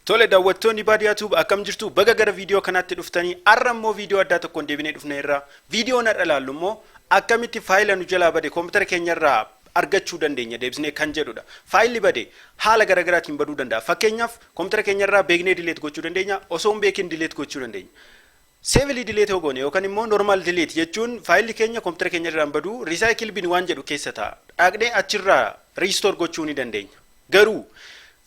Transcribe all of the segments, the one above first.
Tole, daawwattoonni Baadiyaa Tube, akkam jirtu? Baga gara viidiyoo kanaatti dhuftanii. Har'a immoo viidiyoo addaa tokkoon deebinee dhufne irraa. Viidiyoon har'a ilaallu immoo akkamitti faayila nu jalaa bade koompitara keenya irraa argachuu dandeenya deebisnee kan jedhudha. Faayilli bade haala garaagaraatiin baduu danda'a. Fakkeenyaaf, koompitara keenya irraa beeknee delete gochuu dandeenya, osoo hin beekin delete gochuu dandeenya. Safely delete yoo goone yookaan immoo normal delete jechuun, faayilli keenya koompitara keenya irraan baduu recycle bin waan jedhu keessa ta'a. Dhaqnee achirraa restore gochuu ni dandeenya. Garuu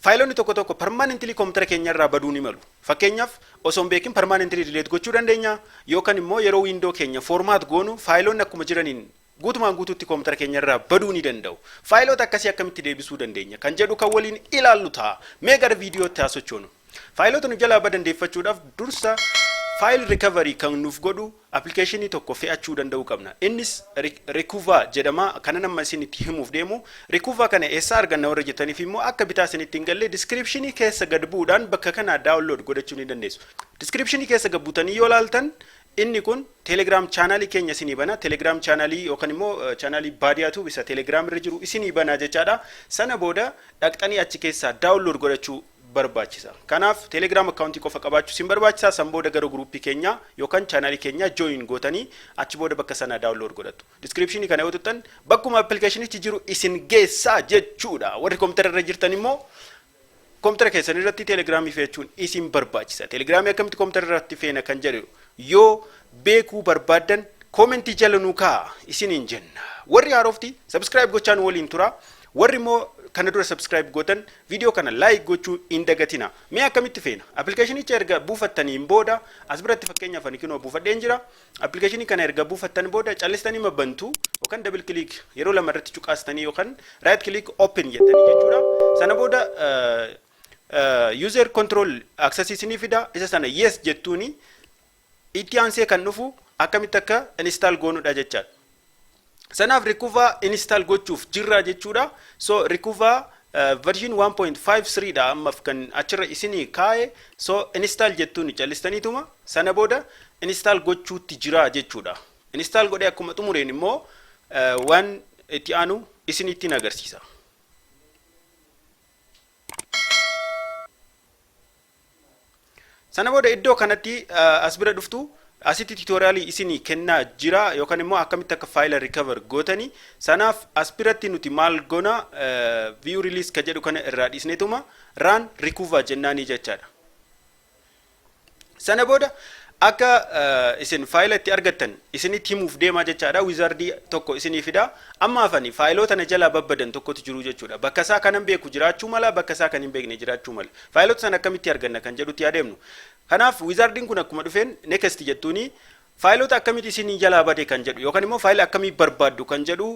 faayilonni tokko tokko permanently koompitara keenya irraa baduu ni malu. Fakkeenyaaf, osoo hin beekin permanently delete gochuu dandeenya, yookaan immoo yeroo Window keenya format goonu faayilonni akkuma jiraniin guutumaan guutuutti koompitara keenya irraa baduu ni danda'u. Faayilota akkasii akkamitti deebisuu dandeenya kan jedhu kan waliin ilaallu ta'a. Mee gara viidiyootti haa sochoonu. Faayilota nu jalaa badan deeffachuudhaaf dursa file recovery kan nuuf godhu appilikeeshinii tokko fe'achuu danda'uu qabna. Innis Recuva jedhama. Kana nama isin itti himuuf deemu. Recuva kana eessaa arganna warra jettaniif immoo, akka bitaa isinitti hin galle, descriptionii keessa gad bu'uudhaan bakka kana download godhachuu ni dandeessu. Descriptionii keessa gad buutanii yoo laaltan, inni kun Telegram channelii keenya isinii bana. Telegram channelii yookaan immoo channelii Baadiyaa Tube isa Telegram irra jiru isinii bana jechaadha. Sana booda dhaqxanii achi keessaa download godhachuu barbaachisa. Kanaaf Telegram accountii qofa qabaachuu isin barbaachisa. San booda gara groupii keenya yookaan channelii keenya join gootanii achi booda bakka sana download godhattu. Descriptionii kana yoo tuqxan bakkuma appilikeeshinichi jiru isin geessaa jechuudha. Warri koompitara irra jirtan immoo koompitara keessan irratti Telegramii fe'achuun isin barbaachisa. Telegramii akkamitti koompitara irratti feena kan jedhu yoo beekuu barbaaddan, commentii jala nuu kaa'a isiniin jenna. Warri haarofti subscribe gochaa nu waliin tura. Warri immoo kana dura subscribe gootan, viidiyoo kana like gochuu hin dagatina. Mee akkamitti feena? Appilikeeshinicha erga buufattaniin booda, as biratti fakkeenyaaf ani kinoo buufadheen jira. Appilikeeshinii kana erga buufattan booda callistanii mabantu yookaan double click, yeroo lama irratti cuqaastanii, yookaan right click, open jettanii jechuudha. Sana booda user control access isinii fida. Isa sana yes jettuuni. Itti aansee kan dhufu akkamitti akka install goonudha jechaadha. Sanaaf Recuva install gochuuf jirra jechuudha. So Recuva version 1.53 dha ammaaf kan achirra isinii kaa'e. So install jettuun callistaniituma sana booda install gochuutti jira jechuudha. Install godhee akkuma xumureen immoo waan itti aanu isinittiin agarsiisa. Sana booda iddoo kanatti as bira dhuftu. Asitti tutorialii isinii kennaa jira, yookaan immoo akkamitti akka faayila recover gootanii. Sanaaf as biratti nuti maal goona? View release ka jedhu kana irraa dhiisneetuma run Recuva jennaanii jechaadha. Sana booda akka isin faayila itti argattan isinitti himuuf deemaa jechaadha. Wizardii tokko isinii fida. Amma hafani faayiloota na jalaa babbadan tokkotu jiru jechuudha. Bakka isaa kanan beeku jiraachuu mala, bakka isaa kan hin beekne jiraachuu mala. Faayiloota sana akkamitti arganna kan jedhutti adeemnu. Kanaaf wizardiin kun akkuma dhufeen next jettuuni, faayilota akkamitti isinii jalaa bade kan jedhu yookaan immoo faayila akkamii barbaaddu kan jedhu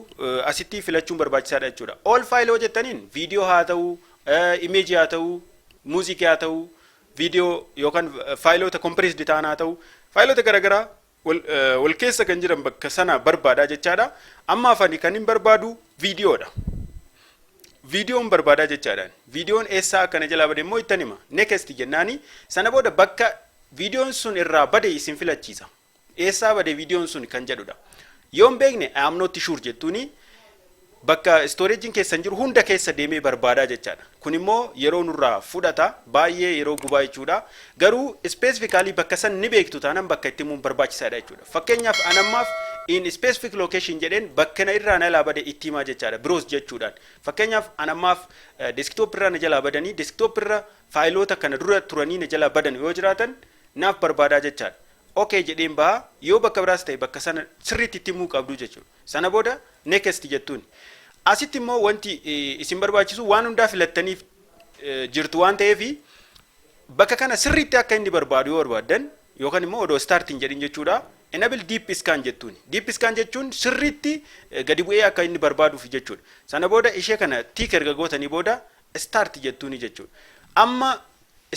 asitti filachuun barbaachisaadha jechuudha. All file yoo jettaniin, viidiyoo haa ta'u, imageii haa ta'u, muuziqii haa ta'u, viidiyoo yookaan faayilota compressed ta'an haa ta'u, faayilota garaagaraa wal keessa kan jiran bakka sana barbaadaa jechaadha. Amma afani kan hin barbaadu viidiyoodha. Viidiyoon barbaadaa jechaadhaan. Viidiyoon eessaa akkana jalaa bade immoo ittan hima. Next jennaani, sana booda bakka viidiyoon sun irraa bade isin filachiisa. Eessaa bade viidiyoon sun kan jedhudha. Yoo hin beekne, I am not sure jettuuni, bakka storageiin keessan jiru hunda keessa deemee barbaadaa jechaadha. Kun immoo yeroo nurraa fudhata, baay'ee yeroo gubaa jechuudha. Garuu specifically bakka san ni beektu taanaan bakka itti himuun barbaachisaadha jechuudha. Fakkeenyaaf, anammaaf in specific location jedheen bakka na irraa na jalaa bade itti himaa jechaadha. Browse jechuudhaan. Fakkeenyaaf, anammaaf desktop irraa na jalaa badanii, desktop irra faayiloota kana dura turanii na jalaa badan yoo jiraatan naaf barbaadaa jechaadha. Okay jedheen baha. Yoo bakka biraas ta'e, bakka sana sirriitti itti himuu qabdu jechuudha. Sana booda next jettuun. Asitti immoo wanti isin barbaachisu, waan hundaa filattaniif jirtu waan ta'eef, bakka kana sirriitti akka inni barbaadu yoo barbaaddan, yookaan immoo odoo starting jedhin jechuudha. Enable deep scan jettuun. Deep scan jechuun sirriitti gadi bu'ee akka inni barbaaduuf jechuudha. Sana booda ishee kana tick erga gootanii booda start jettuuni jechuudha. Amma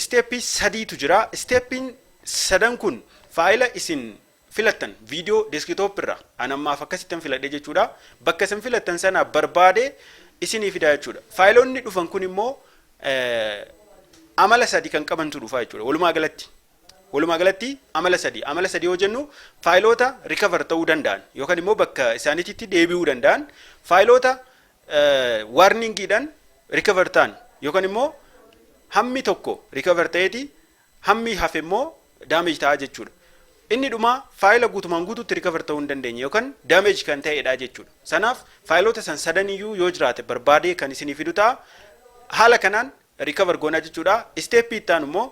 stepii sadiitu jira. Stepiin sadan kun faayila isin filattan, viidiyoo desktop irra an ammaaf akkasittan filadhe jechuudha. Bakka isin filattan sana barbaade isinii fida jechuudha. Faayilonni dhufan kun immoo amala sadi kan qabantu dhufa jechuudha. Walumaa galatti amala sadi. Amala sadi yoo jennu, faayiloota recover ta'uu danda'an yookaan immoo bakka isaaniitti deebi'uu danda'an, faayiloota warningiidhaan recover ta'an yookaan immoo Hammi tokko recover ta'eeti hammi hafe immoo damage ta'a jechuudha. Inni dhumaa faayila guutumaan guutuutti recover ta'uu hin dandeenye yookaan damage kan ta'edha jechuudha. Sanaaf faayilota san sadaniyyuu yoo jiraate barbaadee kan isinii fidu ta'a. Haala kanaan recover goonaa jechuudha. Step itti aanu immoo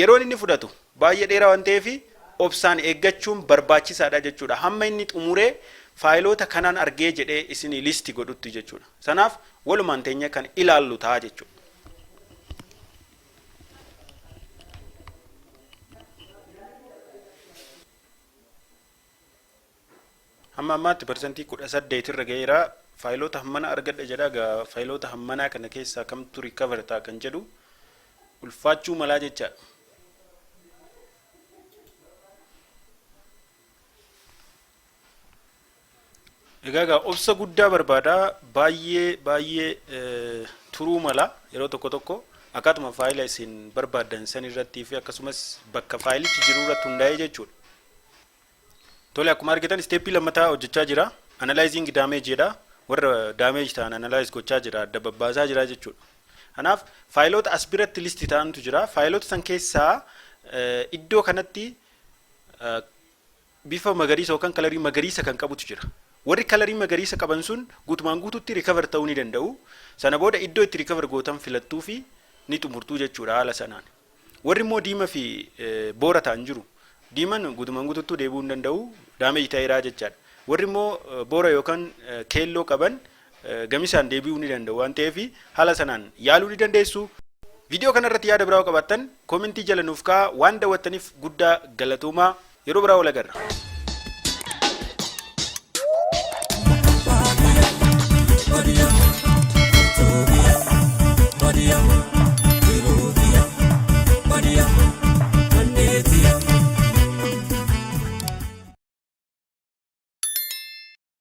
yeroon inni fudhatu baay'ee dheeraa waan ta'eef obsaan eeggachuun barbaachisaadha jechuudha. Hamma inni xumuree faayilota kanaan argee jedhee isinii list godhutti jechuudha. Sanaaf walumaan teenya kan ilaallu ta'a jechuudha. Hamma ammaatti 18% irra ga'eera. Faayilota hammana argadha jedha. Egaa faayilota hammanaa kana keessaa kamtu recover ta'a kan jedhu ulfaachuu malaa jechaadha. Egaa obsa guddaa barbaada. Baay'ee baay'ee turuu mala yeroo tokko tokko, akkaatuma faayila isin barbaaddan san irrattii fi akkasumas bakka faayilichi jiru irratti hundaa'ee jechuudha. Tole, akkuma argitan step lammataa hojjechaa jira. Analyzing damage jedha. Warra damage ta'an analyze gochaa jira, adda babbaasaa jira jechuudha. Kanaaf faayilota as biratti list ta'antu jira. Faayilota san keessaa iddoo kanatti bifa magariisa yookaan color magariisa kan qabutu jira. Warri color magariisa qaban sun guutumaan guututti recover ta'uu ni danda'u. Sana booda iddoo itti recover gootan filattuu fi ni xumurtuu jechuudha haala sanaan. Warri immoo diima fi boora ta'an jiru. Diiman guutumaan guututti deebi'uu hin danda'u, damage ta'eeraa jechaadha. Warri immoo boora yookaan keelloo qaban gamisaan deebi'uu ni danda'u waan ta'eef haala sanaan yaaluu ni dandeessu. Viidiyoo kanarratti yaada biraa qabaattan comment jala nuuf kaa'aa. Waan daawwattaniif guddaa galatoomaa, yeroo biraa wal agarra. Body, body, body.